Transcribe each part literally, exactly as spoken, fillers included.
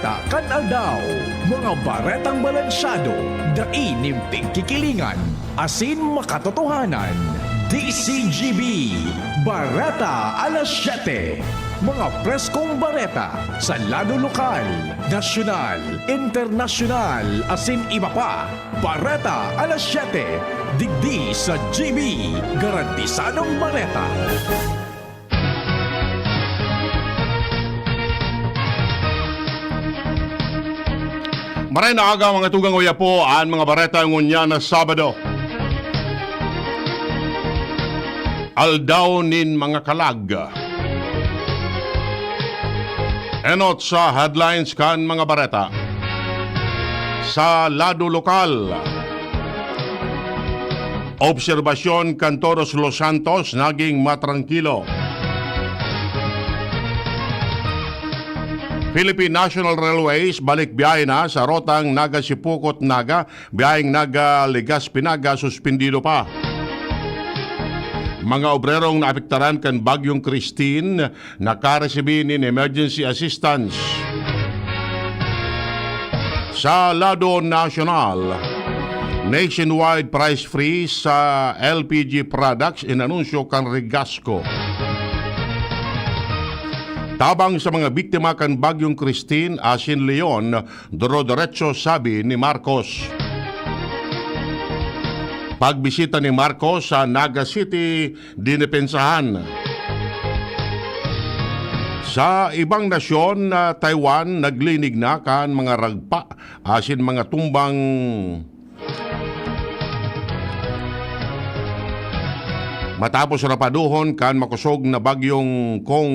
Takan aldaw, mga baretang balansyado, dai nin pigkikilingan, asin makatotohanan. D C G B, Bareta alas siyete. Mga preskong bareta sa lado lokal, nasyonal, internasyonal, asin iba pa. Bareta alas siyete, digdi sa G B, garantisadong bareta. Maray na aga, mga tugang, uya po an mga bareta ngunyan na Sabado. Aldaw nin mga kalag. Enot sa headlines kan mga bareta. Sa lado lokal, obserbasyon kan Todos los Santos naging matrangkilo. Philippine National Railways balik biyahe na sa rotang Naga-Sipocot-Naga, biyaheng Naga-Legazpi-Naga suspendido pa. Mga obrerong naapektaran kan Bagyong Christine nakaresibi nin emergency assistance. Sa lado nasyonal, nationwide price freeze sa L P G products inanunsyo kan Regasco. Tabang sa mga biktima kan Bagyong Christine asin Leon, duro-deretso, sabi ni Marcos. Pagbisita ni Marcos sa Naga City, dinepensahan. Sa ibang nasyon, na Taiwan, naglinig na kan mga ragpa asin mga tumbang matapos rapaduhon kan makosog na bagyong Kong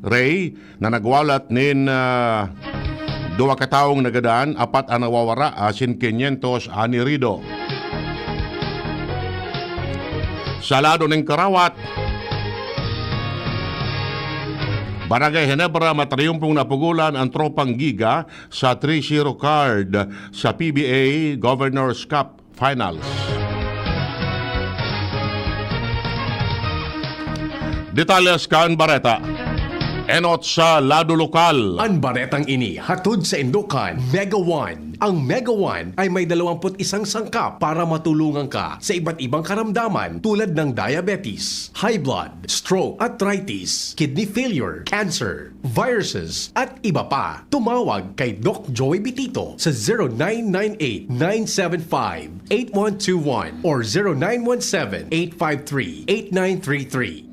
Ray na nagwalat nin, ah, duwa ka tawong nagadan, apat an nawawara asin kinyentos an naherido. Sa lado nin karawat, Barangay Ginebra, matriyumpong napugolan an Tropang Giga sa three zero card sa P B A Governor's Cup Finals. Detalles kan bareta. Enot sa lado lokal. An baretang ini hatod saindo kan Mega One. Ang Mega One ay may dalawampu't isang sangkap para matulungan ka sa iba't ibang karamdaman tulad ng diabetes, high blood, stroke, arthritis, kidney failure, cancer, viruses, at iba pa. Tumawag kay Doc Joy Bitito sa zero nine nine eight, nine seven five, eight one two one or zero nine one seven, eight five three, eight nine three three.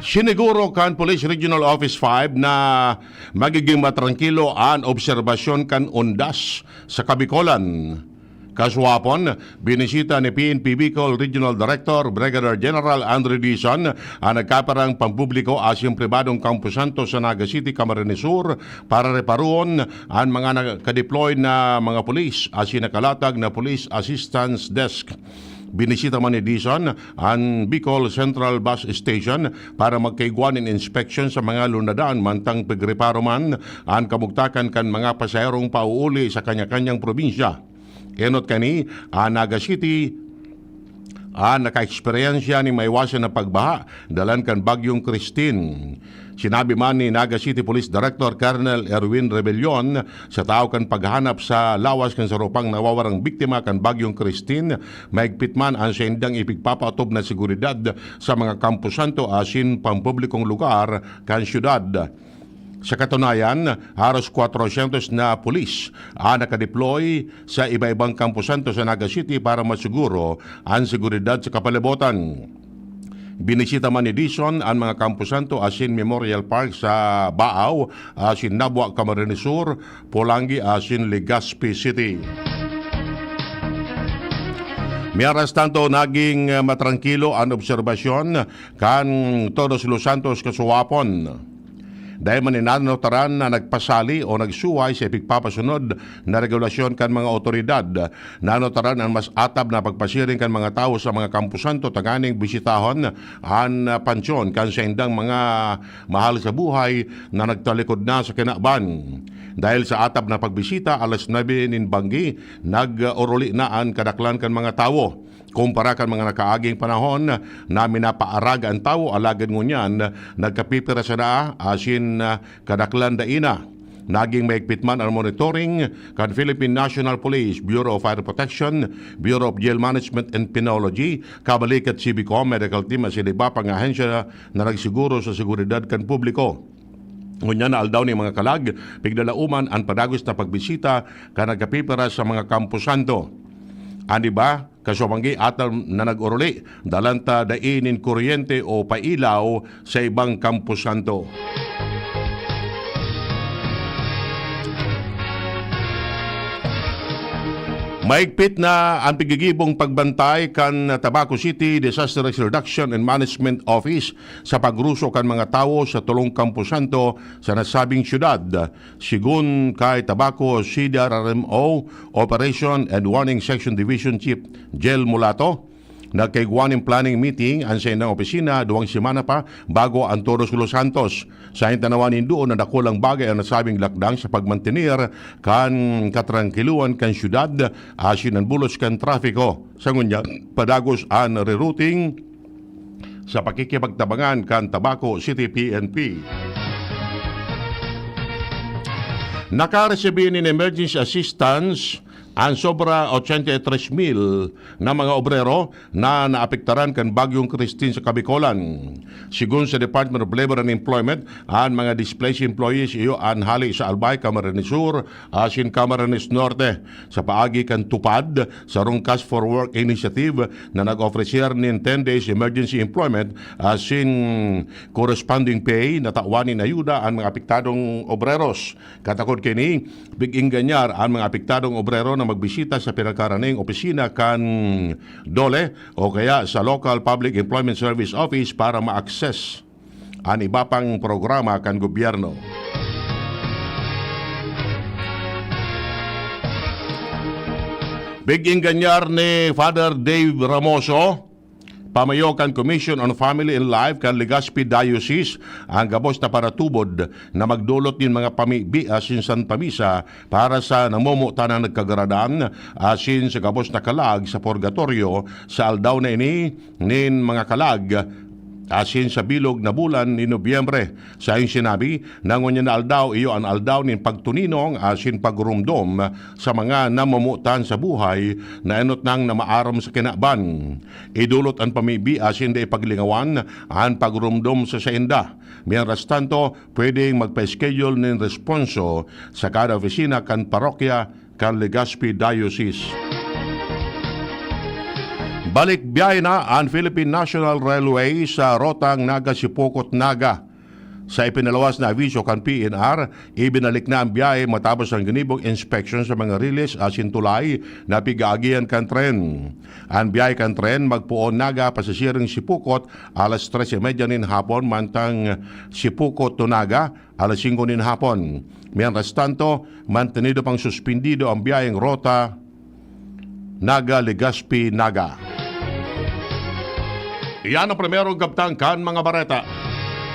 Siniguro kan Police Regional Office five na magiging matrangkilo an obserbasyon kan undas sa Kabikolan. Kasuwapon, binisita ni P N P Bicol Regional Director Brigadier General Andre Dizon an nagkapirang pampubliko asin pribadong kamposanto sa Naga City, Camarines Sur para reparoon an mga naka-deploy na mga pulis asin nakalatag na Police Assistance Desk. Binisita man ni Dizon an Bicol Central Bus Station para magkaigwa nin inspeksyon sa mga lunadan mantang pigreparo man an kamugtakan kan mga pasaherong pauuli sa kanya-kanyang probinsya. Enot kani, an Naga City an nakaeksperyensya nin maiwasan na pagbaha dalan kan Bagyong Christine. Sinabi man ni Naga City Police Director Colonel Erwin Rebellion, sa tahaw kan paghahanap sa lawas kan sarong nawawarang biktima kan Bagyong Christine, mahigpit man an saindang ipigpapaotob na seguridad sa mga kamposanto asin pampublikong lugar kan syudad. Sa katunayan, haros kwatrosyentos na pulis an nakadeploy sa iba-ibang kamposanto sa Naga City para masiguro an seguridad sa kapalibutan. Binisita man ni Dizon an mga kamposanto asin Memorial Park sa Baao, asin Nabua, Camarines Sur, Polangui asin Legazpi City. Mientras tanto, naging, eh, matrangkilo an obserbasyon kan Todos los Santos kasuwapon. Dai man nanotaran na nagpasali o nagsuway sa ipigpapasunod na regulasyon kan mga awtoridad. Nanotaran an mas atab na pagpasiring kan mga tawo sa mga kamposanto tanganing bisitahon an, ah, pansyon kan saindang mga mahal sa buhay na nagtalikod na sa kinaban. Dahil sa atab na pagbisita, alas nuebe nin banggi, nag-oruli na an kadaklan kan mga tawo. kumpara kan mga nakaaging panahon na minapaaraga an tawo, alagad ngunyan nagkapipiras na asin, ah, kadaklan dai na. Naging maigpit man an monitoring kan Philippine National Police, Bureau of Fire Protection, Bureau of Jail Management and Penology, kabalikat C B com, medical team asin iba pang ahensya na nagsiguro sa seguridad kan publiko. Ngunyan na aldaw nin mga kalag, piglalauman an padagos na pagbisita kan nagkapipiras sa mga kamposanto. An iba, kasubanggi atan na nag-oruli, dalan ta dai nin kuryente o pailaw sa ibang kamposanto. Maigpit na an pigigibong pagbantay kan Tabaco City Disaster Risk Reduction and Management Office sa pagruso kan mga tawo sa tolong kamposanto sa nasabing syudad. Sigun kay Tabaco C D R R M O Operation and Warning Section Division Chief Jel Mulato, nagkaigwa nin planning meeting an saindang opisina duwang semana pa bago an Todos los Santos. Sa tanawan nin duon na dakulang bagay an nasabing lakdang sa pagmantener kan katrangkiluhan kan syudad asin an bulos kan trapiko. Sa ngunyan, padagos an rerouting sa pakikipagtabangan kan Tabaco City P N P. Nakaresibi nin emergency assistance an sobra ochenta y tres mil na mga obrero na naapektaran kan Bagyong Christine sa Kabikolan. Sigun sa Department of Labor and Employment, an mga displaced employees iyo an hale sa Albay, Camarines Sur, asin Camarines Norte. Sa paagi kan TUPAD, sarong Cash for Work Initiative na nag-ofrecer nin ten days emergency employment asin corresponding pay, natawan nin ayuda an mga apektadong obreros. Katakod kaini, pig-engganyar an mga apektadong obrero na magbisita sa pinakaraning opisina kan DOLE o kaya sa Local Public Employment Service Office para ma-access an iba pang programa kan gobyerno. Pig-engganyar ni Father Dave Ramoso, pamayo kan Commission on Family and Life kan Legazpi Diocese, an gabos na paratubod na magdolot nin mga pamibi asin Santa Misa para sa namomotan na nagkagaradan asin sa gabos na kalag sa purgatoryo sa aldaw na ini nin mga kalag asin sa bilog na bulan nin Nobyembre. Sa iyong sinabi, na ngunyan na aldaw iyo an aldaw nin pagtuninong asin pagrumdom sa mga namomotan sa buhay na enot nang namaaram sa kinaban. Idolot an pamibi asin dai paglingawan an pagrumdom sa sainda. Mientras tanto, pwedeng magpa-schedule nin responso sa kada opisina kan parokya kan Legazpi Diocese. Balik biyahe na an Philippine National Railway sa rotang Naga-Sipocot-Naga. Sa ipinaluwas na aviso kan P N R, ibinalik na an biyahe matapos ang ginibong inspeksyon sa mga riles asin tulay na pig-aagihan kan tren. An biyahe kan tren magpoon Naga pasasiring Sipocot alas tres y media nin hapon, mantang Sipocot to Naga alas singko nin hapon. Mientras tanto, mantenido pang suspindido ang biyaheng rota Naga, Legazpi, Naga. Iyan ang primerong kabtang kan mga bareta.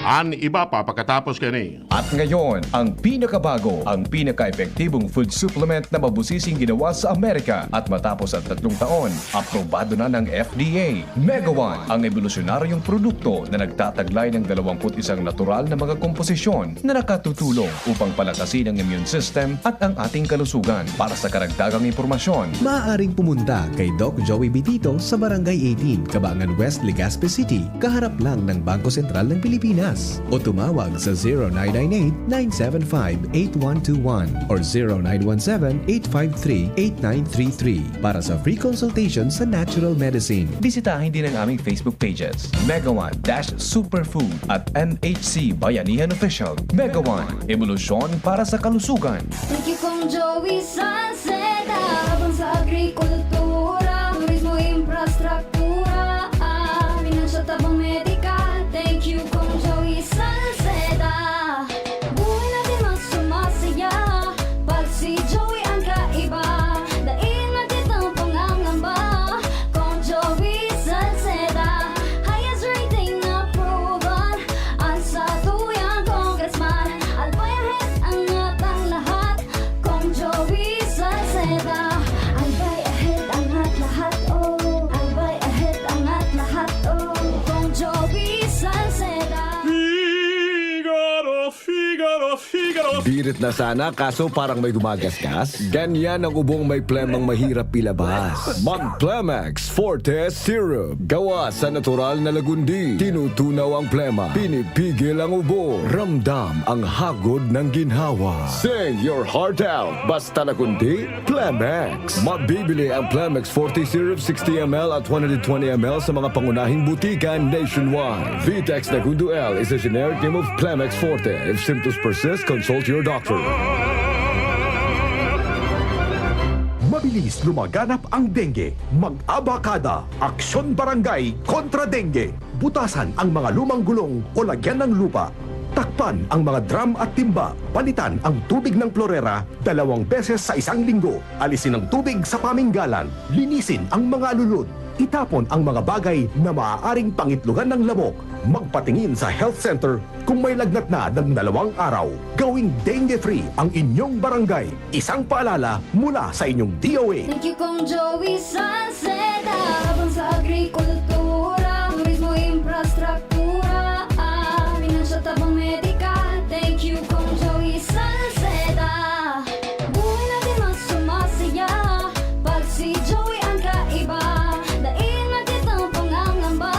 An iba pa pakatapos kani. At ngayon, ang pinakabago, ang pinaka-epektibong food supplement na mabusising ginawa sa Amerika. At matapos ang tatlong taon, aprobado na ng F D A. Mega One, ang ebolusyonaryong produkto na nagtataglay ng dalawampu't isang natural na mga komposisyon na nakatutulong upang palakasin ang immune system at ang ating kalusugan. Para sa karagdagang impormasyon, maaaring pumunta kay Doc Joey Bitito sa Barangay eighteen, Cabangan West, Legazpi City, kaharap lang ng Bangko Sentral ng Pilipinas. O tumawag sa zero nine nine eight, nine seven five, eight one two one or zero nine one seven, eight five three, eight nine three three para sa free consultation sa natural medicine. Bisitahin din ang aming Facebook pages, Mega One dash Superfood at M H C Bayanihan Official. Mega One, ebolusyon para sa kalusugan. Thank you, Kong Joey Salceda. Habang sa agrikultura, turismo, infrastruktura, ah, pinansyal, tabang medikal. Thank you, Kong Joey Salceda. Buhay natin mas sumasaya pag si Joey ang kaiba. Dai na kitang pangangamba, Kong Joey Salceda. Highest rating na approval, ang satuyang congressman. Albay ahead ang atang lahat, Kong Joey Salceda. Albay ahead. Birit na sana, kaso parang may gumagasgas. Ganyan ang ubong may plemang mahirap ilabas. Mag Plemex Forte Syrup. Gawa sa natural na lagundi. Tinutunaw ang plema. Pinipigil ang ubo. Ramdam ang hagod ng ginhawa. Sing your heart out. Basta lagundi, Plemex. Mabibili ang Plemex Forte Syrup sixty M L at one hundred twenty M L sa mga pangunahing butika nationwide. Vitex Negundo L is a generic name of Plemex Forte. If symptoms persist, consult your doctor. Mabilis lumaganap ang dengue. Mag-abakada, Aksyon Barangay kontra Dengue. Butasan ang mga lumang gulong o lagyan ng lupa. Takpan ang mga drum at timba. Palitan ang tubig ng klorera dalawang beses sa isang linggo. Alisin ang tubig sa paminggalan. Linisin ang mga alulod. Itapon ang mga bagay na maaaring pangitlogan ng lamok. Magpatingin sa health center kung may lagnat na ng dalawang araw. Gawing dengue-free ang inyong barangay. Isang paalala mula sa inyong D O A. Thank you, Kong Joey Salceda. Habang sa agrikultura, turismo, infrastruktura, ah, pinansyal, tabang medikal. Thank you, Kong Joey Salceda. Buhay natin mas sumasaya pag si Joey ang kaiba. Dai na kitang pangangamba,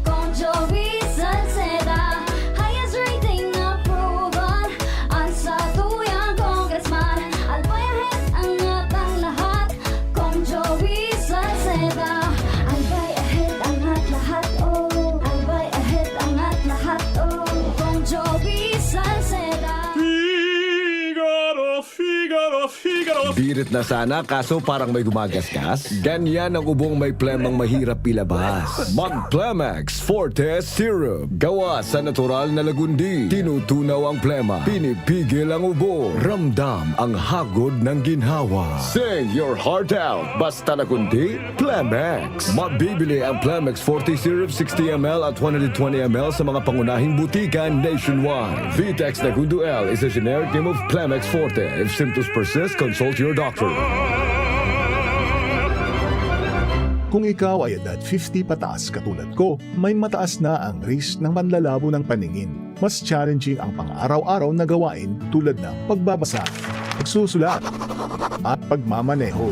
Kong Joey Salceda. Highest rating approval, ang satuyang congressman. Albay ahead, angat ang lahat, Kong Joey Salceda. Albay ahead, angat lahat, oh. Albay ahead, angat lahat, oh. Kong Joey Salceda. Figaro, Figaro, Figaro. Birit na sana, kaso parang may gumagasgas. Ganyan ang ubong may plemang mahirap ilabas. Mag Plemex Forte Syrup. Gawa sa natural na lagundi. Tinutunaw ang plema. Pinipigil ang ubo. Ramdam ang hagod ng ginhawa. Sing your heart out. Basta lagundi, Plemex. Mabibili ang Plemex Forte Syrup sixty M L at one hundred twenty M L sa mga pangunahing butika nationwide. Vitex Negundo L is a generic name of Plemex Forte. If symptoms persist, consult your doctor. Kung ikaw ay edad fifty pataas katulad ko, may mataas na ang risk ng panlalabo ng paningin. Mas challenging ang pang-araw-araw na gawain tulad ng pagbabasa, pagsusulat, at pagmamaneho.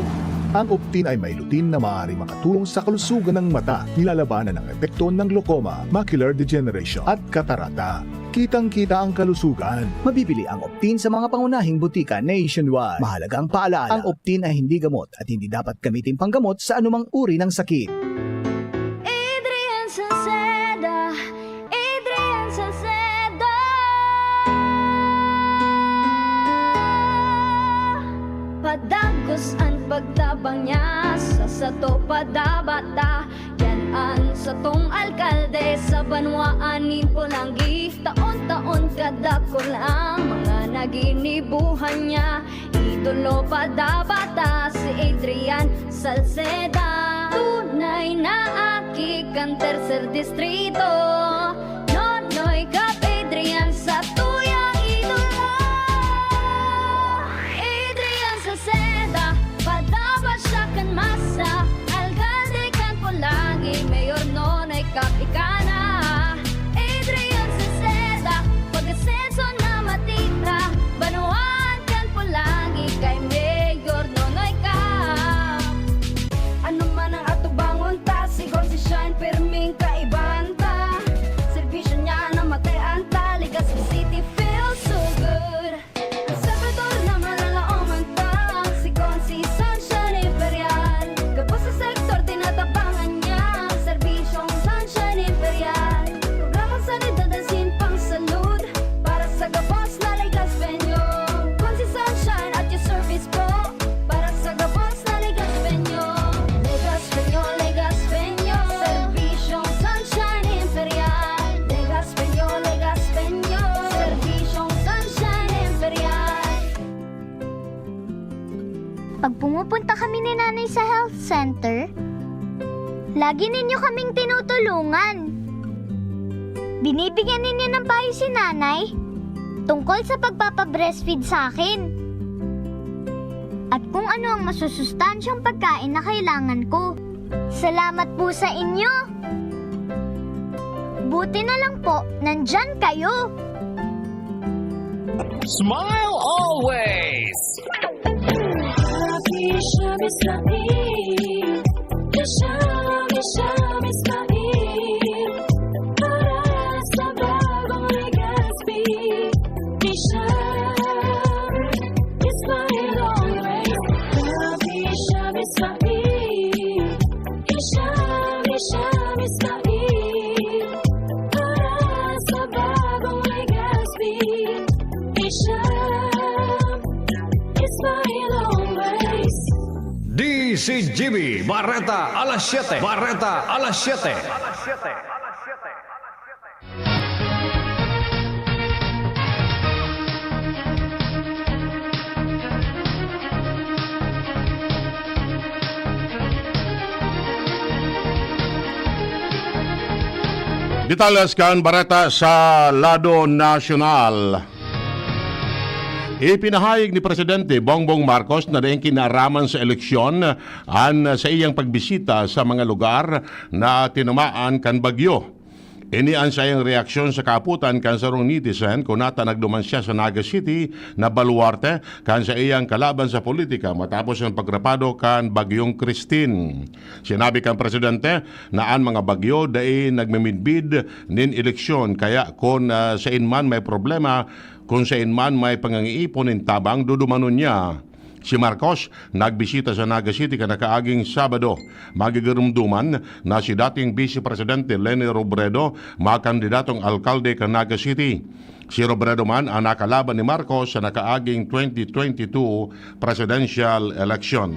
Ang Optin ay may lutein na maaaring makatulong sa kalusugan ng mata, nilalabanan ang epekto ng glaucoma, macular degeneration, at katarata. Kitang-kita ang kalusugan. Mabibili ang Optin sa mga pangunahing butika nationwide. Mahalagang paalaala, ang Optin ay hindi gamot at hindi dapat gamitin panggamot sa anumang uri ng sakit. Adrian Salceda, Adrian Salceda. Padagos an pagtabang niya sa sato padabata. Yan an satong alkalde sa banwaan nin Polangui. Taon-taon kadakul ang mga naginibuhan niya. Idolo padabata si Adrian Salceda. Tunay na aki kan Tercer Distrito. Nonoy Cap Adrian, satuyang idolo. Adrian Salceda, padabata siya kan masa. Alkalde kan Polangui, Mayor Nonoy Cap ika na. Adrian Salceda, pag-asenso na matita. Banwaan kan Polangui kay Mayor Nonoy Cap. Ano man ang atubangon ta, si Gonzi Shine, pirming kaibahan ta. Serbisyo niya na matean ta, Legazpi City feels so good. Ang Salvador na malalaoman ta, si Gonzi Sunshine Imperial. Gabos sa sektor, tinatabangan niya, serbisyong Sunshine Imperial. Programang sanidad asin pangsalud, para sa gabos na Legazpeño. Gonzi Sunshine at your service po, para sa gabos na Legazpeño. Legazpeño, Legazpeño, serbisyong Sunshine Imperial. Legazpeño, Legazpeño, serbisyong Sunshine Imperial. Pag pumupunta kami ni Nanay sa health center, lagi ninyo kaming tinutulungan. Binibigyan ninyo ng payo si Nanay tungkol sa pagpapa-breastfeed sa akin at kung ano ang masusustansyang pagkain na kailangan ko. Salamat po sa inyo! Buti na lang po, nandyan kayo! Smile always! Happy Shami Smile. Shami, Shami Smile. Para sa bagong Legazpi. Shami Smile always. Happy Shami Smile. Shami, Shami Smile. Para sa bagong Legazpi. Shami Smile always. D C G B, Bareta alas siyete. Bareta alas siyete. Detalles kan bareta sa lado nasyonal. Ipinahayag ni Presidente Bongbong Marcos na daing kinaaraman sa eleksyon an saiyang pagbisita sa mga lugar na tinamaan kan bagyo. Ini an saiyang reaksyon sa kaapotan kan sarong netizen kun natanag duman siya sa Naga City na baluarte kan saiyang kalaban sa politika matapos an pagrapado kan Bagyong Christine. Sinabi kan presidente na an mga bagyo dai nagmimidbid nin eleksyon, kaya kun, ah, sain man may problema, kun sain man may pangangiipon nin tabang, dudumanon niya. Si Marcos nagbisita sa Naga City kan nakaaging Sabado. Magigiromdoman na si dating Vice Presidente Leni Robredo makandidatong alkalde kan Naga City. Si Robredo man ang nakalaban ni Marcos sa nakaaging twenty twenty-two presidential election.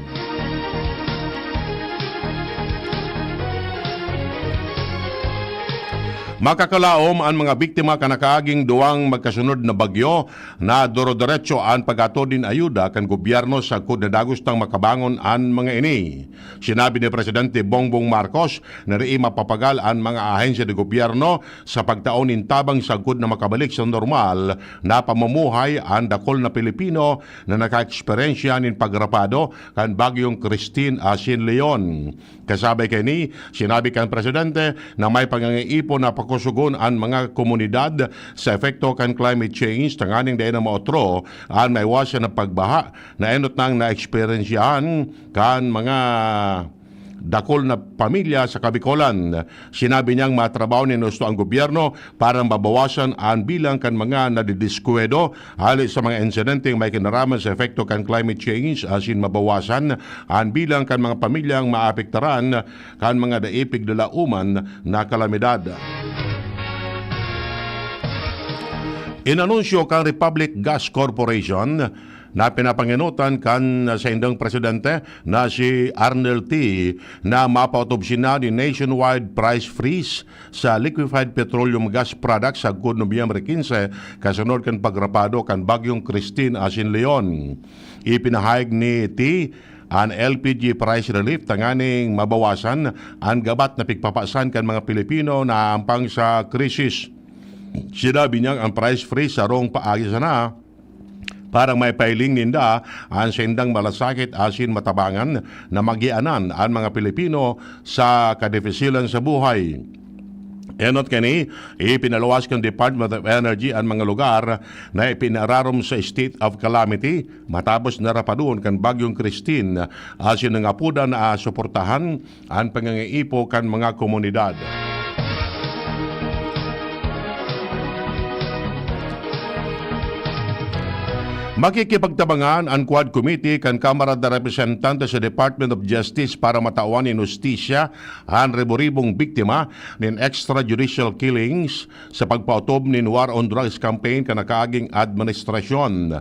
Makakalaom an mga biktima kan nakaaging duwang magkasunod na bagyo na doro-deretso an pag-atod nin ayuda kan gobyerno sagkod na dagos tang makabangon an mga ini. Sinabi ni Presidente Bongbong Marcos na dai mapapagal an mga ahensya de gobyerno sa pagtao nin tabang sagkod na makabalik sa normal na pamumuhay an dakul na Pilipino na nakaeksperyensya nin pagrapado kan Bagyong Christine asin Leon. Kasabay kaini, sinabi kan presidente na may pangangiipon na pakusugon an mga komunidad sa epekto kan climate change tanganing dai na maotro an maiwasan na pagbaha na enot nang naeksperyensyahan kan mga dakul na pamilya sa Kabikolan. Sinabi niyang matrabaho nin husto ang gobyerno para mabawasan an bilang kan mga nadidiskuwedo hali sa mga insidenteng may kinaraman sa epekto kan climate change asin mabawasan an bilang kan mga pamilyang maapektaran kan mga dai piglalauman na kalamidad. Inanunsyo kan Republic Gas Corporation na pinapangenotan kan saindang presidente na si Arnel T na mapautubsin na nin nationwide price freeze sa liquefied petroleum gas products sagkod Nobyembre quince, kasunod kan pagrapado kan Bagyong Christine asin Leon. Ipinahayag ni T an L P G price relief tanganing mabawasan an gabat na pigpapasan kan mga Pilipino na ampang sa krisis. Sinabi niyang ang price freeze sarong paagi sana para maipahiling ninda an saindang malasakit asin matabangan na magianan an mga Pilipino sa kadifisilan sa buhay. Enot kani, ipinaluwas kan Department of Energy an mga lugar na ipinararom sa state of calamity matapos narapadon kan Bagyong Christine asin nangapodan na suportahan an pangangaipo kan mga komunidad. Makikipagtabangan an Quad Committee kan Kamara de Representantes sa Department of Justice para matawan nin hustisya an ribo-ribong biktima nin extrajudicial killings sa pagpaotob nin war on drugs campaign kan nakaaging administrasyon.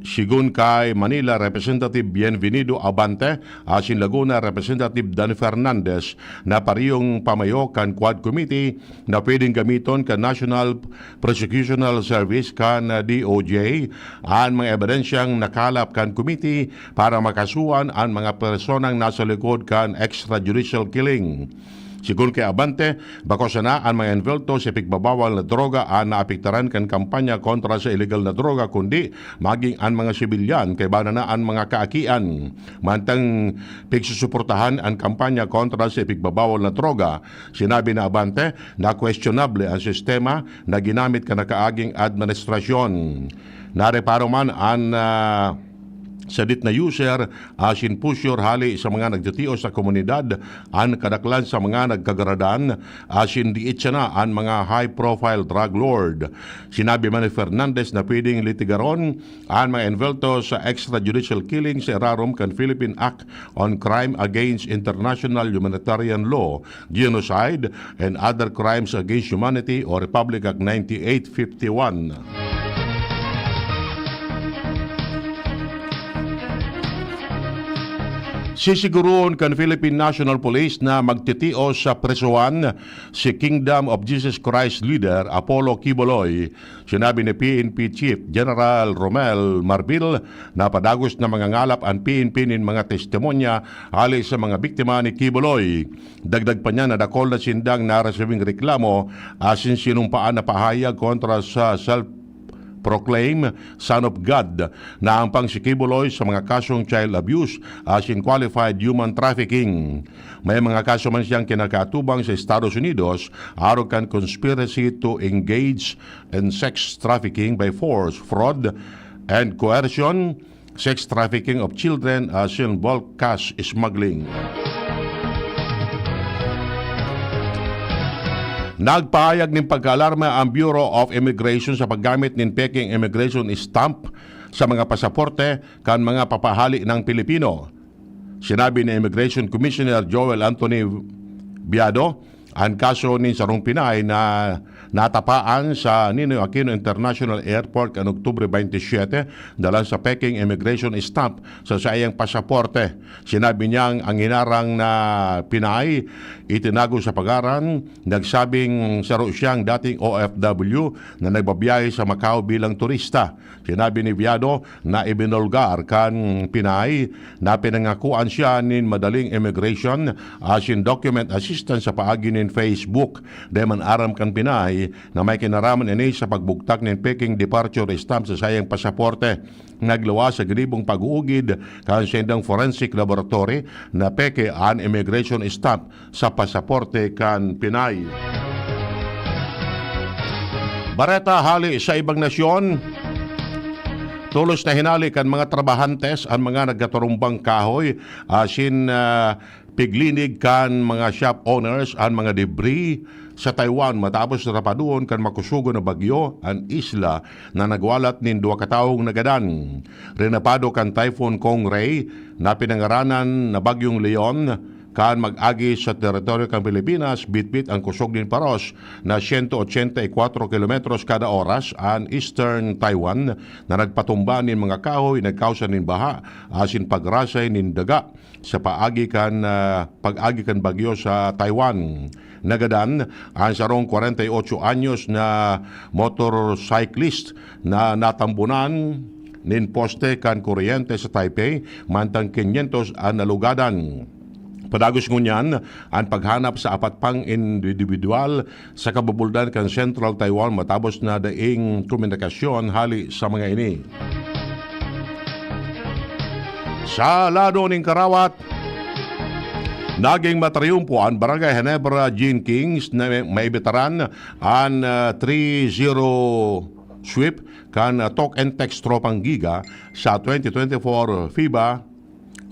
Sigon kay Manila Representative Bienvenido Abante asin Laguna Representative Dan Fernandez na parehong pamayo kan Quad Committee na pwedeng gamiton kan National Prosecutional Service kan D O J an mga ebidensyang nakalap kan committee para makasuhan an mga personang nasa likod kan extrajudicial killing. Sigon kay Abante, bako sana an mga envelto sa pigbabawal na droga an naapektaran kan kampanya kontra sa iligal na droga, kundi maging an mga sibilyan kaiba na an mga kaakian. Mantang pigsusuportahan an kampanya kontra sa pigbabawal na droga, sinabi na Abante na questionable ang sistema na ginamit kan nakaaging administrasyon. Nareparo man an, ah, sadit na user asin pusher hali sa mga nagtitios sa komunidad an kadaklan sa mga nagkagaradan asin diit sana an mga high-profile drug lord. Sinabi man ni Fernandez na pwedeng litigaron an mga envelto sa extrajudicial killing sa irarom kan Philippine Act on Crime Against International Humanitarian Law, Genocide, and Other Crimes Against Humanity o Republic Act ninety-eight fifty-one. Sisiguroon kan Philippine National Police na magtitios sa presohan si Kingdom of Jesus Christ leader Apollo Quiboloy. Sinabi ni P N P Chief General Romel Marbil na padagos na mangangalap an P N P nin mga testimonya hali sa mga biktima ni Quiboloy. Dagdag pa niya na dakul na sindang naresibing reklamo asin sinumpaan na pahayag kontra sa self-proclaim Son of God na ampang si Quiboloy sa mga kasong child abuse asin qualified human trafficking. May mga kaso man siyang kinakaatubang sa Estados Unidos arog kan conspiracy to engage in sex trafficking by force, fraud, and coercion, sex trafficking of children, asin bulk cash smuggling. Nagpahayag nin pagkaalarma ang Bureau of Immigration sa paggamit nin peking immigration stamp sa mga pasaporte kan mga papahali ng Pilipino. Sinabi ni Immigration Commissioner Joel Anthony Biado, an kaso nin sarong Pinay na natapaan sa Ninoy Aquino International Airport kan Oktubre twenty-seven, dalan sa peking immigration stamp sa saiyang pasaporte. Sinabi niyang ang hinarang na Pinay itinago sa pangaran, nagsabing saro siyang dating O F W na nagbabiyahe sa Macau bilang turista. Sinabi ni Viado na ibinulgar kan Pinay na pinangakuan siya nin madaling immigration asin document assistance sa paagi nin Facebook. Dai man aram kan Pinay na may kinaraman ini sa pagbugtak nin peking departure stamp sa saiyang pasaporte. Nagluwas sa ginibong pag-uugid kan saindang forensic laboratory na peke an immigration stamp sa pasaporte kan Pinay. Bareta hali sa ibang nasyon, tolos na hinali kan mga trabahantes an mga nagkaturumbang kahoy asin, ah, piglinig kan mga shop owners an mga debris sa Taiwan matapos na rapaduon kan makusugon na bagyo an isla na nagwalat nin duwa ka tawong nagadan. Rinapado kan Typhoon Kongray na pinangaranan na Bagyong Leon kan mag-agi sa teritoryo kan Pilipinas, bitbit ang kusog nin paros na siyento otsenta y kwatro kilometros kada oras an Eastern Taiwan na nagpatumba nin mga kahoy, nagkausa nin baha asin pagrasay nin daga sa paagi kan, ah, pag-agi kan bagyo sa Taiwan. Nagadan an sarong kwarenta y otso anyos na motorcyclist na natambunan nin poste kan kuryente sa Taipei, mantang kinyentos an nalugadan. Padagos ngunyan an paghanap sa apat pang individual sa kabubuldan kan Central Taiwan matapos na daing komunikasyon hali sa mga ini. Sa lado nin karawat, naging matriumpo an Barangay Ginebra Gin Kings na maibitaran an, ah, three zero sweep kan, ah, Talk and Text Tropang Giga sa twenty twenty-four FIBA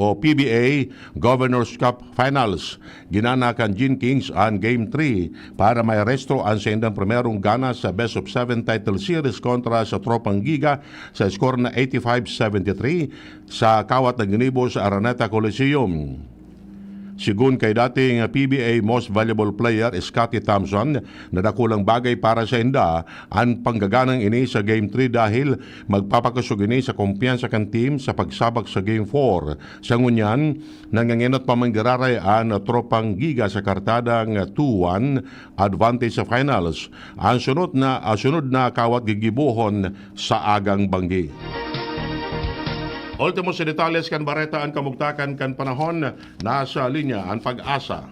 o P B A Governor's Cup Finals. Ginana kan Gin Kings an Game three para mairehistro an saindang primerong gana sa best of seven title series kontra sa Tropang Giga sa score na eighty-five seventy-three sa kawat na ginibo sa Araneta Coliseum. Sigon kay dating P B A Most Valuable Player Scottie Thompson, na dakulang bagay para sainda an panggaganang ini sa Game three dahil magpapakosog ini sa kumpiyansa kan team sa pagsabak sa Game four. Sa ngunyan, nangangenot pa man giraray an Tropang Giga sa kartadang two one advantage sa finals. Ang sunod na, ang sunod na kawat gigibohon sa agang banggi. Ultimo sa detalles kan bareta, an kamugtakan kan panahon, nasa linya an Pag-asa.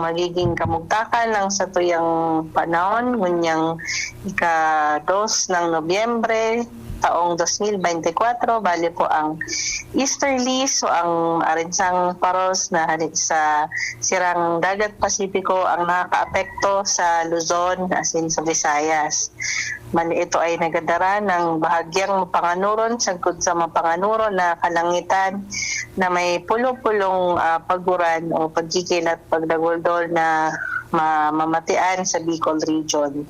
magiging kamugtakan ng satuyang panahon, ngunyang ika-dos ng Nobyembre, taong dos mil bente kwatro, bale po ang easterlies o ang arinsang paros na hali sa sirang Dagat Pasipiko ang nakakaapekto sa Luzon, asin sa Visayas. Bale, ito ay nagadara ng bahagyang mapanganuron sagkod sa mapanganuron na kalangitan na may pulo-pulong, ah, paguran o pagkikilat, pagdaguldol na ma-, mamatian sa Bicol Region.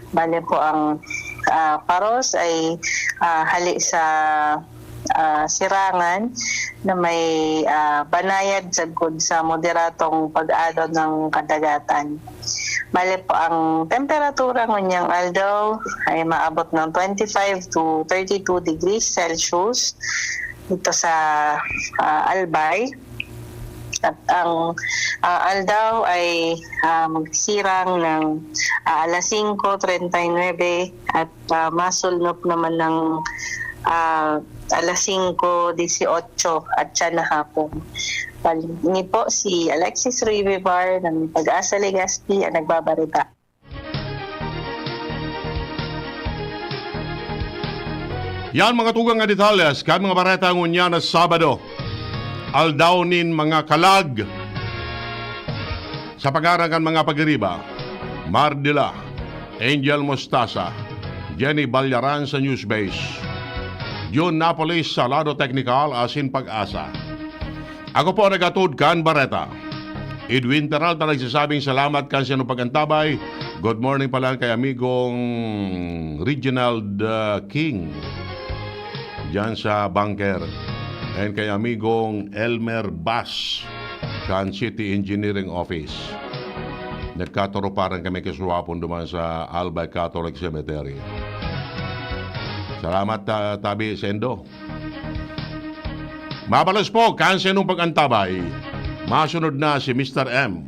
Bale po, ang, ah, paros ay, ah, hali sa, ah, sirangan na may, ah, banayad sagkod sa moderadong pag-alon ng kadagatan. Bale po, ang temperatura ngonyang aldaw ay maabot ng twenty-five to thirty-two degrees Celsius dito sa, ah, Albay. At ang, ah, aldaw ay, ah, magsirang ng, ah, alas singko treinta y nuebe at, ah, masulnop naman ng, ah, alas singko dieciocho at siya na hapon. Bali, ini po si Alexis Rivivar ng Pag-asa Legazpi ang nagbabarita. Yan mga tugang nga detalles kan mga bareta ngunyan na Sabado. Aldaw nin mga kalag. Sa pangaran kan mga pagiriba, Mardila, Angel Mostasa, Jenny Balyaran sa Newsbase, Jun Napolis sa lado teknikal asin Pag-asa. Ako po ang naghatod kan bareta. Edwin Peralta nagsasabing salamat kan saindong pag-antabay. Good morning pala kay amigong Reginald, uh, King diyan sa bunker. And kay amigong Elmer Bas kan City Engineering Office. Nagkaturuparan kami kasuwapon duman sa Albay Catholic Cemetery. Salamat, ta-, tabi, saindo. Mabalos po kan saindong pag-antabay. Masunod na si Mister M.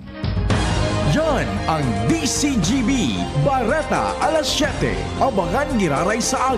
Yan ang D C G B Bareta alas siyete. Abangan giraray sa